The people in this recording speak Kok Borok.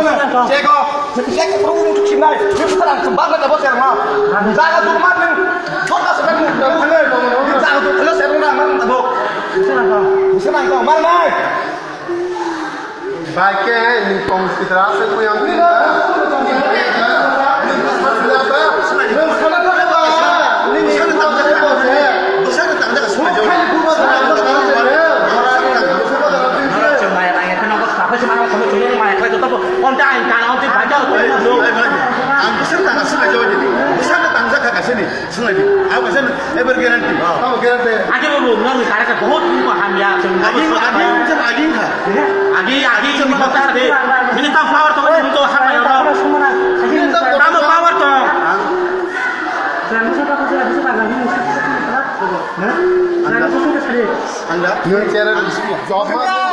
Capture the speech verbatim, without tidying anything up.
Chego, chego, probu muthuk simnai. Ni putar ang sembang na tabo serma. Jaga tu mar ni. Kota semen mu tabo khanai. Ni jaga tu khalo serma na mar tabo. Bisa nang tong mar nai. Bai ke ni tong sitra se ku yang ni. Ang besar tangga sila jawab jadi. Besar tangga kaka sini. Sila di. Apa sih? Ever guarantee. Apa guarantee? Age bo bo nang kare ka bahut ko hamya. Aging, aging, aging kha. Agi agi ni kota de. Ini tam power to, ini to hak ya. Tam power to. Anda? Job.